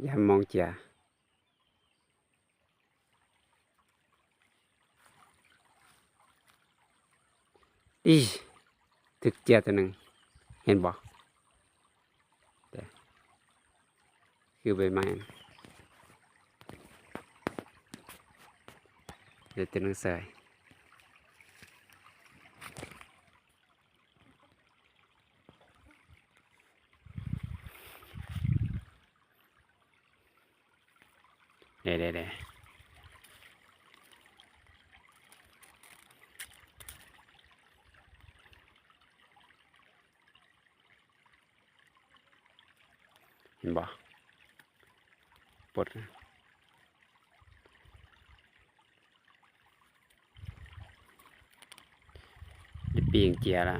ຢ່າໃຫ້ມອງເຈຍ. ອີ ຖືກເຈຍຕົວໜຶ່ງ ເຫັນບໍ່? ຄືໃບໄມ້ ເດ ຕົວໜຶ່ງເສີຍ. ເດ້ ເດ້ ເດ້ ເຫັນບໍ່? ປົດ ໄດ້ປີ້ງເຈຍລະ